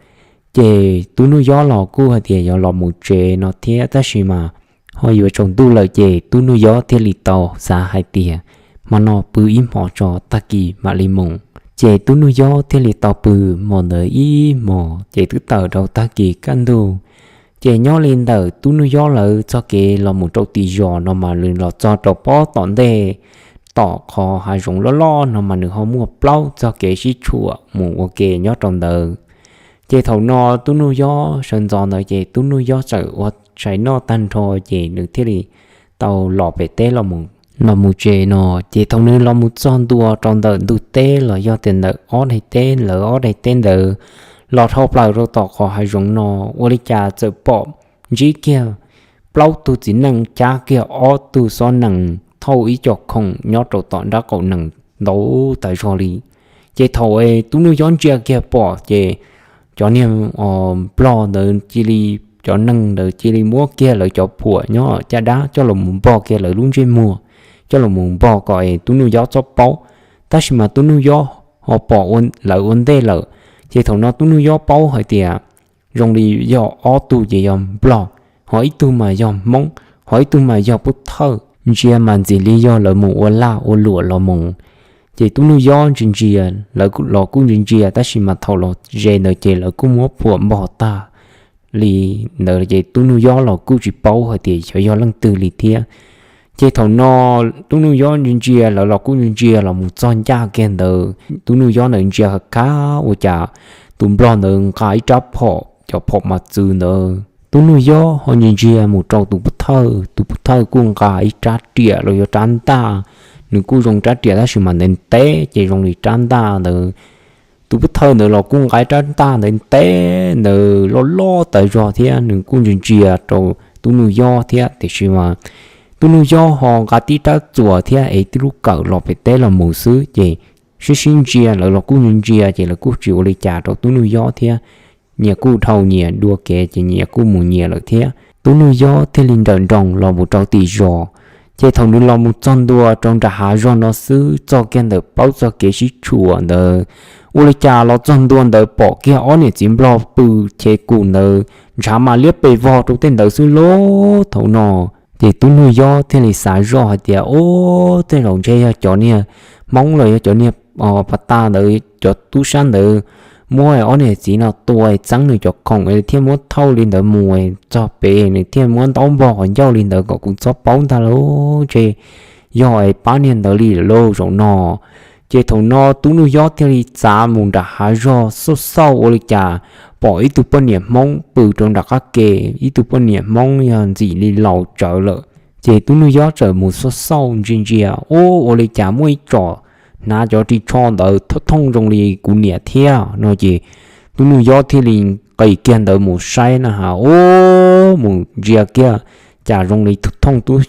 ces tub Nuj Yob los kuj hais tias yuav los mus tsev no thiab, tab sis mas ho yuav tsaus ntuj lawm ces tub Nuj Yob thiaj li tau xav hais tias, hmo no pw ib hmos tso tag kis mam li mus. Ces tub Nuj Yob thiaj li tau pw hmo ntawd ib hmos ces twb tawm rau tag kis kaj ntug. Ces nyob li ntawm tub Nuj Yob lawv txoj kev los mus rau tim zos no mas nws los txog rau pob tom ntej, tom qhov hav zoov loj loj no mas nws ho muaj plaub txoj kev sib tshuam mus ua ke nyob rau ntawd. Ces thaum no tub Nuj Yob sawv ntxov ntawd ces tub Nuj Yob txawm ua tshais noj tag nrho ces nws thiaj li tau los pem teb los mus los mus tsev no. Ces thaum nws los mus txog ntua rau ntawm ntug teb los yog tias ntawm ob daim teb, lawv ob daim teb ntawd los dhau plaws rau tom qhov hav zoov no, ua li cas txawm pom ntsib kiag plaub tug txiv neej cab kiag ob tug xob nees thauj ib co khoom nyob rau tom nraub qaum nees ntau tas zog li. Ces thaum es Tub Nuj Yob ntsia kiag pom ces cov niag nplog ntawd cia li, cov neeg ntawd cia li muab kiag lawv cov phuam nyob caj dab coj los mus npog kiag lawv lub ntsej muag, coj los mus npog kom es Tub Nuj Yob txhob paub. Tab sis mas Tub Nuj Yob ho pom lawv ua ntej lawm, ces thaum no Tub Nuj Yob paub hais tias zoo li yog ob tug ces yog nplog, ho ib tug mas yog hmoob, ho ib tug mas yog pub thawj. Ntsia mas ntxim li yog lawv mus ua laj ua luam los mus. Ces Tub Nuj Yob ntsia ntsia, lawv los kuj ntsia ntsia, tab sis mas thaum los ze ntawd ces lawv kuj muab phuam npog tag li ntawd, ces Tub Nuj Yob los kuj tsis paub hais tias xyov yog leej twg li thiab. Ces thaum no Tub Nuj Yob ntsia ntsia, lawv los kuj ntsia ntsia los mus txog ncaj kiag ntawd, Tub Nuj Yob ntawd ntsia khav khav ua cas tus nplog ntawd nqa ib rab phom, cov phom mas txwv ntawd. Tub Nuj Yob ho ntsia ntsia mus rau tus pub thawj, tus pub thawj kuj nqa ib rab riam los yog rab ntaj, nws kuj zoo rab riam tab sis mas ntev ntev ces zoo li rab ntaj ntawd. Tus pub thawj ntawd los kuj nqa ib rab ntaj ntev ntev ntawd loj loj tas zog thiab, nws kuj ntsia ntsia rau Tub Nuj Yob thiab, tiam sis mas Tub Nuj Yob ho nqa tib rab txuas thiab ev tib lub kawm los pem teb los mus xwb. Ces sib sib ntsia, lawv los kuj ntsia ntsia, ces lawv kuj tsis ua li cas rau Tub Nuj Yob thiab. Nyias kuj dhau nyias dua kev, ces nyias kuj mus nyias lawm thiab. Tub Nuj Yob thiaj li nrawm nroos los mus rau tim zos. Ces thaum nws los mus txog ntua rau nram hav zog no xwb, txog kiag ntawm paub txog kev sib tshuam ntawd, ua li cas los txog ntua ntawd pom kiag ob niam txiv nplog pw chev kum ntawd, ntshav mas liab pes vog rau tej ntawd xwb lauj. Thaum no ces Tub Nuj Yob thiaj li xav zoj hais tias, Ub, tej zaum ntshe yog cov niag hmoob los yog cov niag pas tas ntawd, cov tub sab ntawd muab ob niam txiv no tua txeeb nws cov khoom thiaj muab thauj li ntawd mus txog pem, nws thiaj muab ntaub npog qhov ncauj li ntawd kom kuv txhob paub ntag lauj. Ntshe yog pab niag ntawd li lawm lauj zaum no. Ces thaum no Tub Nuj Yob thiaj li txav mus nram hav zog xauj xauj ua li cas pom ib tug poj niam hmoob pw rau nram qab ke, ib tug poj niam hmoob yog ntxim li laus tsawv lawm. Ces Tub Nuj Yob txawm mus xauj xauj ntsia ntsia, Ub, ua li cas muaj ib tsom hnav cov ris tsho ntawd thooj thooj zoo li kuv niam thiab no. Ces Tub Nuj Yob thiaj li nqis kiag ntawd mus saib na has, Ub, mus ntsia kiag cas zoo li thooj thooj Tub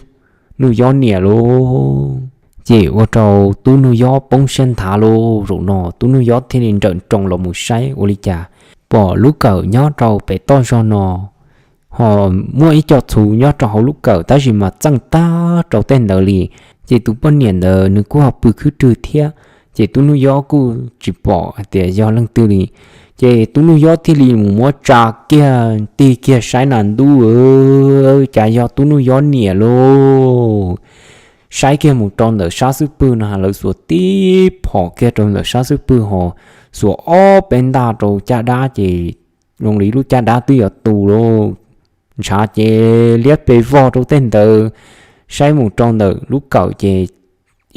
Nuj Yob niam lauj. Ces ua rau Tub Nuj Yob poob siab nthav lauj. Zaum no Tub Nuj Yob thiaj li nrawm nroos los mus saib ua li cas pom lub kawm nyob rau pem toj zog no ho muaj ib co txhuv nyob rau hauv lub kawm tab sis mas txeej tag rau tej ntawd li. Ces tus poj niam ntawd nws kuj ho pw khwb rwg thiab, ces Tub Nuj Yob kuj tsis pom hais tias yog leej twg li. Ces Tub Nuj Yob thiaj li mus muab tsa kiag tig kiag saib na ntuj, cas yog Tub Nuj Yob niam lauj. Saib kiag mus rau ntawm sab xub pwg no, lawv xuas tib phom kiag rau ntawm sab xub pwg ho xuas ob peb ntaj rau caj dab ces zoo li lub caj dab twb yuav tu lauj. Ntshav ces liab pes vog rau tej ntawd. Saib mus rau ntawm lub kawm ces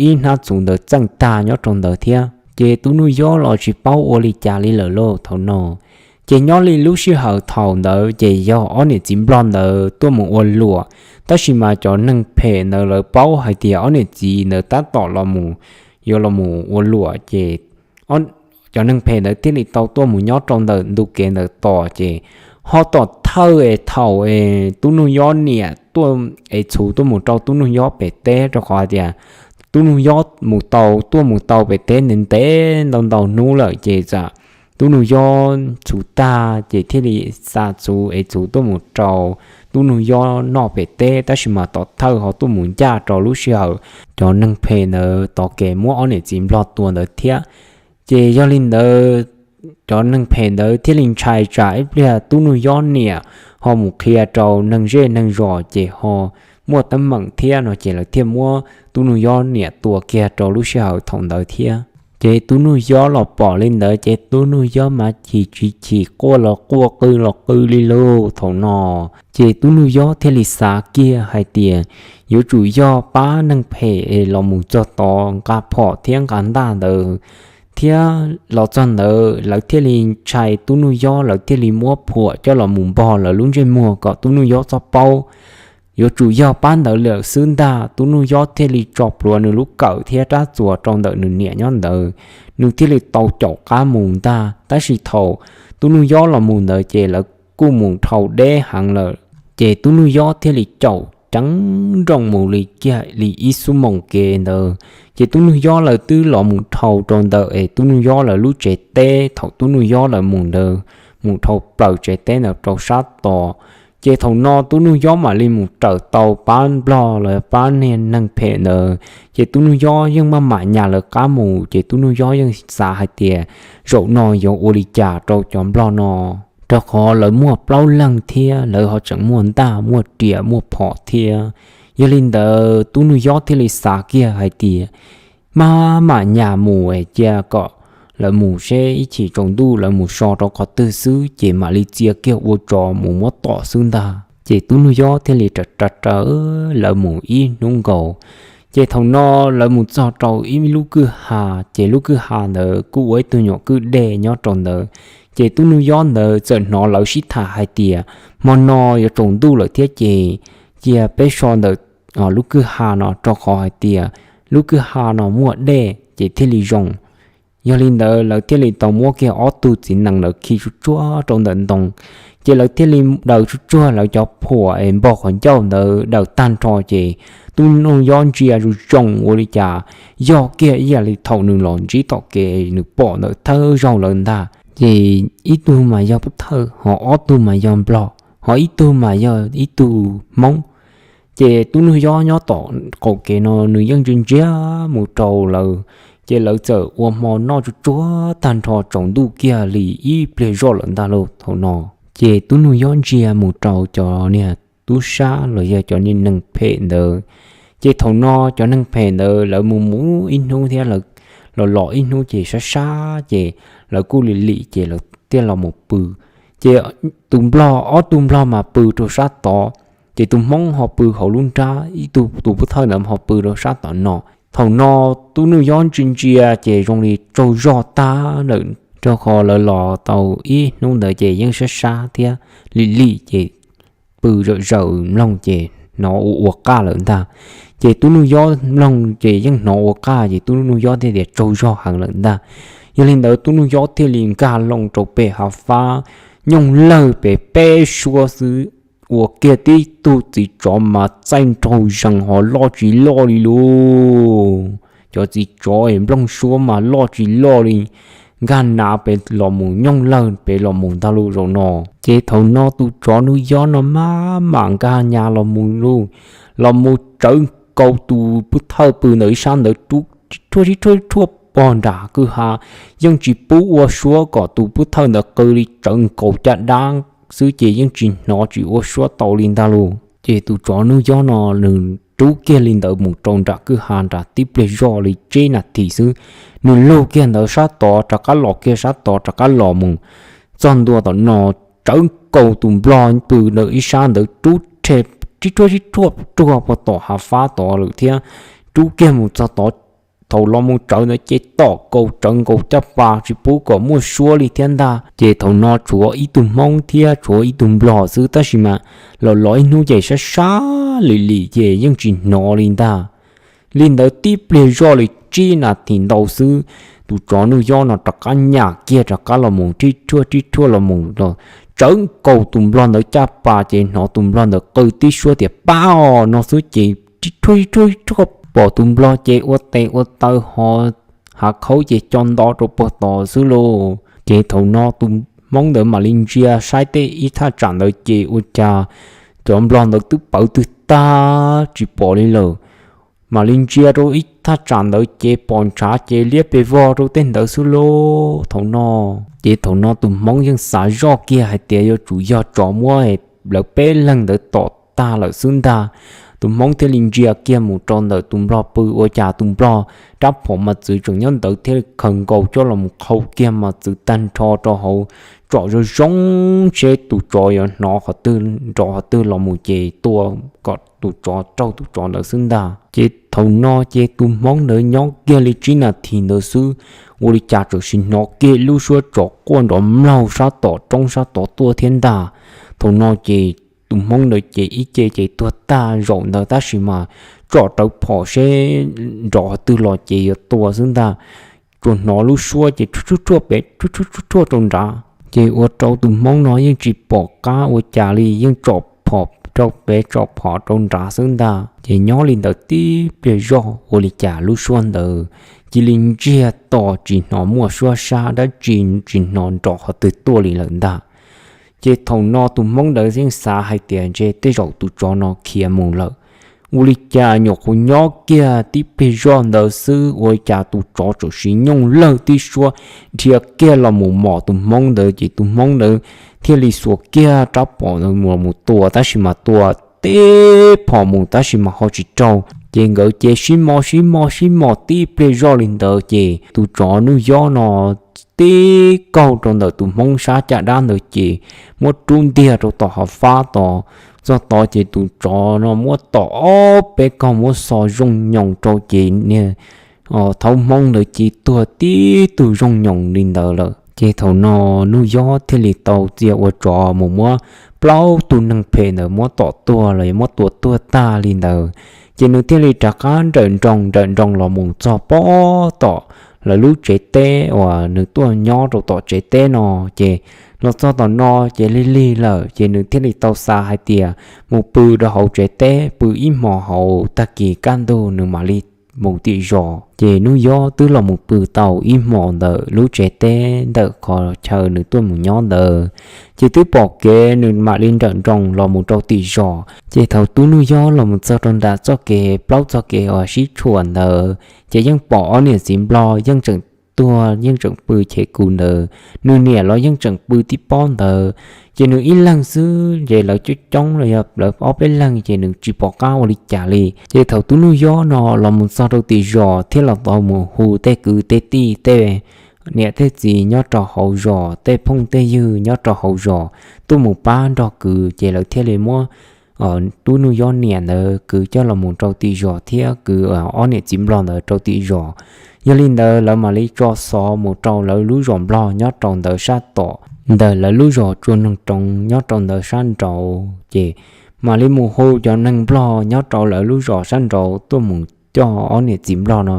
ib hnab txhuv ntawd txeej tag nyob rau ntawd thiab. Ces Tub Nuj Yob los tsis paub ua li cas li lawm lauj thaum no. Ces nyob li lub sij hawm thaum ntawd ces yog ob niam txiv nplog ntawd tuaj mus ua luam, tab sis mas cov neeg phem ntawd lawv paub hais tias ob niam txiv ntawd tab tom los mus, yuav los mus ua luam ces cov neeg phem ntawd thiaj li tau tuaj mus nyob rau ntawm ntu kev ntawd tos. Ces ho tom thawj es thaum es Tub Nuj Yob niam tuaj es txhuv tuaj mus rau Tub Nuj Yob pem teb, rau qhov hais tias Tub Nuj Yob mus tau, tuaj mus tau pem teb ntev ntev ntau ntau hnub lawm ces txawm Tub Nuj Yob txhuv tag ces thiaj li xa txhuv es txhuv tuaj mus rau Tub Nuj Yob noj pem teb, tab sis mas tom thawj ho tuaj mus ncaj rau lub sij hawm cov neeg phem ntawd tov kev muab ob niam txiv nplog tua ntawd thiab. Ces yog li ntawd, cov neeg phem ntawd thiaj li ntshai tsam ib pliag Tub Nuj Yob niam ho mus qhia rau neeg zej neeg zos ces ho muaj teeb meem thiab no ces lawv thiaj muab Tub Nuj Yob niam tua kiag rau lub sij hawm thaum ntawd thiab. Ces Tub Nuj Yob los pom li ntawd ces Tub Nuj Yob mas chim tsis chim, quaj los quaj, qw los qw li lauj thaum no. Ces Tub Nuj Yob thiaj li xav kiag hais tias yuav tsum yog pab neeg phem es los mus txog tod nqa phom thiab nqa ntaj ntawd, thiab los txog ntawd lawv thiaj li ntshai Tub Nuj Yob, lawv thiaj li muab phuam coj los mus npog lawv lub ntsej muag kom Tub Nuj Yob txhob paub. yuav tsum yog pab ntawd lawm xwb ntag. Tub Nuj Yob thiaj li tso plhuav nws lub kawm thiab rab txuas rau ntawm nws niam nyob ntawd, nws thiaj li tau caum qab mus ntag. Tab sis thaum Tub Nuj Yob los mus ntawd ces lawv kuj mus dhau deb heev lawm, ces Tub Nuj Yob thiaj li caum ceev nrooj mus li kiag li ib xuab moos kev ntawd. Ces Tub Nuj Yob lawv twb los mus dhau rau ntawm es Tub Nuj Yob lawv lub tsev teb, thaum Tub Nuj Yob lawv mus ntawd, mus dhau plaws tsev teb ntawd rau sab tod. Ces thaum no Tub Nuj Yob mam li mus raws tau pab nplog los pab niag neeg phem ntawd, ces Tub Nuj Yob yeej maj mam nyas lawv qab mus, ces Tub Nuj Yob yeej xav hais tias zaum no yuav ua li cas rau cov nplog no, rau qhov lawv muaj plaub leeg thiab lawv ho tseem muaj ntaj muaj riam muaj phom thiab. Yog li ntawd Tub Nuj Yob thiaj li xav kiag hais tias maj mam nyas mus es cia kom lawv mus seb ib chim tsaus ntuj lawv mus so rau qhov twg xwb ces mam li txia kiag ua tsov mus muab tom xwb ntag. Ces Tub Nuj Yob thiaj li raws raws lawv mus ib hnub nkaus. Ces thaum no lawv mus txog rau ib lub kwj ha, ces lub kwj ha ntawd kuj ua ib tug nyuam kwj dej nyob rau ntawd. Ces Tub Nuj Yob ntawd txawm hnov lawv sib tham hais tias hmo no yuav tsaus ntuj lawm thiab ces cia peb so ntawm lub kwj ha no rau qhov hais tias lub kwj ha no muaj dej ces thiaj li zoo. Yog li ntawd lawv thiaj li tau muab kiag ob tug txiv nees ntawd khi tsuj tsuag rau ntawm ntoo, ces lawv thiaj li daws tsuj tsuag lawv cov phuam es npog qhov ncauj ntawd daws tag nrho ces Tub Nuj Yob ntsia zoo zoo ua li cas yog kiag ib yam li thaum nws los ntsib tom kev nws pom ntawm thawj zaug lawm ntag. Ces ib tug mas yog pub thawj, ho ob tug mas yog nplog, ho ib tug mas yog ib tug hmoob. Ces Tub Nuj Yob nyob tom qaum kev no nws yeej ntsia ntsia mus rau lawv, ces lawv txawm ua hmo noj tsuj tsuag tag nrho tsaus ntuj kiag li ib pliag zoj lawm ntag lauj thaum no. Ces Tub Nuj Yob ntsia mus rau cov niag tub sab los yog cov niag neeg phem ntawd. Ces thaum no cov neeg phem ntawd lawv mus mus ib hnub thiab lawv los los ib hnub ces sab sab ces lawv kuj lim lim ces lawv thiaj los mus pw. Ces tus nplog, ob tug nplog mas pw rau sab tod, ces tus hmoob ho pw hauv lub nrab, ib tug tus pub thawj ntawd ho pw rau sab tom no. Thaum no Tub Nuj Yob ntsia ntsia ces zoo li tsaug zog tag lawm, rau qhov lawv los tau ib hnub ntawd ces yeej sab sab thiab lim lim ces pw zawm zawm mloog ces hnov ua ua qaj lawm ntag. Ces Tub Nuj Yob mloog ces yeej hnov ua qaj ces Tub Nuj Yob thiaj tias tsaug zog heev lawm ntag. Yog li ntawd Tub Nuj Yob thiaj li nkag loo rau pem hav fab, nyooj lawg pem peb suab xwb, ua kiag tib tug txiv tsov mas txaij nraug zees ho loj tsis loj li lauj. Cov txiv tsov es nplooj suab mas loj tsis loj li, nkag nav pem los mus nyooj lawg pem los mus ntag lauj zaum no. Ces thaum no tus tsov Nuj Yob no maj mam nkag nyas los mus lauj, los mus tsawv nkaus tus pub thawj pw ntawm ib sab ntawd rub rhuaj rib rhuaj rhuaj pog nram kwj ha, yeej tsis pub ua suab kom tus pub thawj ntawd qw li, tsawv nkaus caj dab xwb ces yeej tsis hnov tsis ua suab tau li ntag lauj. Ces tus tsov Nuj Yob no nws rub kiag li ntawd mus rau nram kwj ha nram tib pliag zoj li tsib nas this xwb, nws lug kiag ntawd sab tod rov qab los kiag sab tod rov qab los mus txog ntua tom no, tsawv nkaus tus nplog pw ntawm ib sab ntawd rub rhe rib rhuaj rib rhuaj rhuaj pog tom hav fab tod lawm thiab, rub kiag mus txog tod. Thaum los mus tsawv ntawd ces tom nkaus tsawv nkaus caj pas tsis pub kom muaj suab li thiab ntag. Ces thaum no tshuav ib tug hmoob thiab tshuav ib tug nplog xwb tab sis mas los los ib hnub ces sab sab lim lim ces yeej tsis hnov li ntag. Li ntawd tib pliag zoj li tsib nas this ntau xwb, tus tsov Nuj Yob no rov qab nyas kiag rov qab los mus rib rhuaj rib rhuaj los mus los tsawv nkaus tus nplog ntawd caj pas ces hnov tus nplog ntawd qw tib suab tias pab os no xwb ces rib rhuaj rib rhuaj rib rhuaj pom tus nplog ces ua tes ua taw ho hav khaub ces co nto rau pog tod xwb lauj. Ces thaum no tus hmoob ntawd mam li ntsia saib tej ib thaj tsam ntawd ces ua cas cov nplog ntawd twb pawv twg tag tsis pom li lawm. Mam li ntsia rau ib thaj tsam ntawd ces pom ntshav ces liab pes vog rau tej ntawd xwb lauj thaum no. Ces thaum no tus hmoob yeej xav zoj kiag hais tias yuav tsum yog tsov muab lawv peb leeg ntawd tom tag lawm xwb ntag. Tus hmoob thiaj li ntsia kiag mus rau ntawm tus nplog pw ua cas tus nplog rab phom mas txwv tseem nyob ntawd thiaj khaws nkaus coj los mus qhau kiag mas txwv tag nrho rau hauv tsom zoo zoo seb tus tsov yuav hnov qhov twg nrov qhov twg los mus ces tua kom tus tsov raug tus tsov ntawd xwb ntag. Ces thaum no ces tus hmoob ntawd nyob kiag li tsib nas this ntawd xwb, ua li cas txawm sim hnov kiag lub suab tsov quaj nrov mlaug sab tom roob sab tod tuaj thiab ntag. Thaum no ces tus hmoob ntawd ces ib ce ces tuag tag zaum ntawd tab sis mas tsom rawv phom seb nrov twg los ces yuav tua xwb ntag. Tsuas hnov lub suab ces tsuj tsuj tsuaj pem tsuj tsuj tsuaj tsuaj rau nrad, ces ua rau tus hmoob no yeej tsis pom qab ua cas li, yeej tsom phom rau pem tsom phom rau nrad xwb ntag. Ces nyob li ntawd tib pliag zog ua li cas lub suab ntawd cia li ntsiag to, tsis hnov muaj suab sab dab tsi, tsis hnov nrov qhov twg tuaj li lawm ntag. Ces thaum no tus hmoob ntawd yeej xav hais tias ntshe tej zaum tus tsov no khiav mus lawm. Ua li cas nyuam qhuav nyob kiag tib pliag zoj ntawd xwb ua li cas tus tsov txawm sim nyooj lawg tib suab dhia kiag los mus mos tus hmoob ntawd, ces tus hmoob ntawd thiaj li xuas kiag rab phom ntawd mus tua, tab sis mas tua teb phom mus tab sis mas ho tsis raug. Ces nkawd ces sib mos sib mos sib mos tib pliag zoj li ntawd, ces tus tsov Nuj Yob no tib kaug rau ntawm tus hmoob sab caj dab ntawd ces muab rub ntiag rau tom hav fab tod. Txog tod ces tus tsov no muab tom ob peb kaug muab xo zoo nyoos rau ces niag thaub hmoob ntawd ces tuag tib tug zoo nyoos li ntawd lawm. Ces thaum no Nuj Yob thiaj li tau txia ua tsov mus muab plaub tug neeg phem ntawd muab tom tuag los yog muab tua tuag tag li ntawd. Ces nws thiaj li rov qab nrawm nroos nrawm nroos los mus txog pob tom lawv lub tsev teb uas nws tuaj nyob rau tom tsev teb no. Ces los txog tom no ces lig lig lawm ces nws thiaj li tau xav hais tias mus pw rau hauv tsev teb, pw ib hmos hauv, tag kis kaj ntug nws mam li mus tim zos. Ces Nuj Yob twb los mus pw tau ib hmos ntawm lub tsev teb ntawm qhov chaw nws tuaj mus nyob ntawd, ces twb pom kev nws mam li nrawm nroos los mus rau tim zos. Ces thaum Tub Nuj Yob los mus txog rau nram txoj kev plaub txoj kev uas sib tshuam ntawd, ces yeej pom ob niam txiv nplog yeej tseem tuag yeej tseem pw chev kus ntawd, nws niam los yeej tseem pw tib pob ntawd. Ces nws ib leeg xwb ces lawv coob coob los yog lawv ob peb leeg ces nws tsis pom qab ua li cas li. Ces thaum Tub Nuj Yob no los mus txog rau tim zos thiab los tau mus hu tej kwv tej tij tej niam tej txiv nyob rau hauv zos, tej phooj tej ywg nyob rau hauv zos tuaj mus pab nrog kwv, ces lawv thiaj li muab Tub Nuj Yob niam ntawd kwv coj los mus rau tim zos thiab kwv ob niam txiv nplog ntawd rau tim zos. Yog li ntawd lawv mam li tso xov mus rau lawv lub zos nplog nyob rau ntawd sab tom, ntawm lawv lub zos Tsua Noog Roov nyob rau ntawd sab nraud. Ces mam li mus hu cov neeg nplog nyob rau lawv lub zos sab nraud tuaj mus coj ob niam txiv nplog no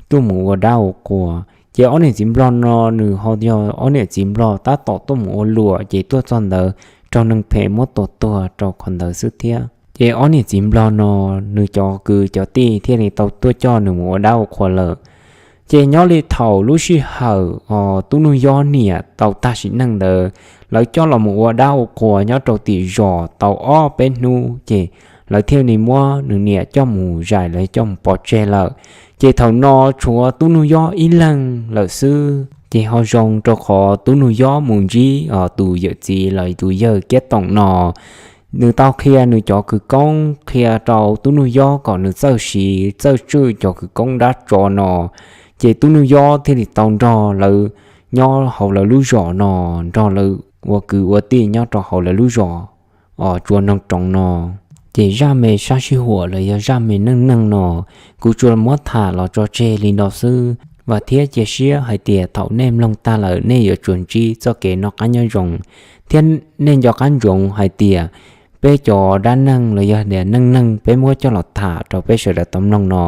tuaj mus ua dab ua qhua. Ces ob niam txiv nplog no nws ho yog ob niam txiv nplog tab tom tuaj mus ua luam, ces tuaj txog ntawd raug neeg phem muab tua tuag rau qhov ntawd xwb thiab. Ces ob niam txiv nplog no nws cov kwv cov tij thiaj li tau tuaj coj nws mus ua dab ua qhua lawm. Ces nyob li thaum lub sij hawm os Tub Nuj Yob niam tau tag sim neej ntawd, lawv coj los mus ua dab ua qhua nyob rau tim zos tau ob peb hnub, ces lawv thiaj li muab nws niam coj mus zais los coj mus pov tseg lawm. Ces thaum no tshuav Tub Nuj Yob ib leeg lawm xwb. Ces ho zoo rau qhov Tub Nuj Yob mus ntsib os tus yawm txiv los tus yawg Kiab Toom no, nws tau qhia nws cov kwv koob qhia rau Tub Nuj Yob kom nws txawj siv txawj tswj cov kwv koob dab tsov no. Ces Tub Nuj Yob thiaj li tau nrog lawv nyob hauv lawv lub zos no, nrog lawv ua kwv ua tij nyob rau hauv lawv lub zos os Tsua Noog Roov no. Ces zaj me sab sij huam los yog zaj me neej neeg no, kuv tsuas muab tham los tso tseg li no xwb. Vam thiab cia siab hais tias thaum nej mloog tag lawm nej yuav tsuas ntsib txoj kev noj qab nyob zoo, thiab nej nco qab ntsoov hais tias peb cov dab neeg los yog tias neej neeg peb muab coj los tham rau peb sawv daws tau mloog no,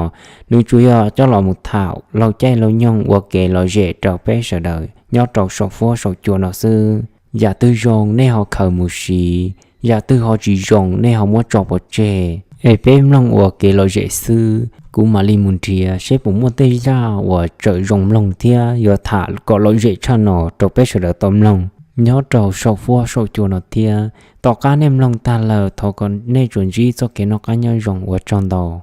nws tsuas yog coj los mus tham laug caij laug nyoog ua kev lom zem rau peb sawv daws nyob rau saum fuab saum cua no xwb. Yam twg zoo nej ho khaws mus siv, yam twg ho tsis zoo nej ho muab tso pov tseg, es peb mloog ua kev lom zem xwb. Kuv mam li mus nrhiav seb puas muaj tej zaj uas tseem zoo mloog thiab yuav tham kom lom zem tshaj no rau peb sawv daws tau mloog nyob rau saum fuab saum cua no thiab. Tom qab nej mloog tag lawm thov kom nej tsuas ntsib txoj kev noj qab nyob zoo, ua tsaug ntau.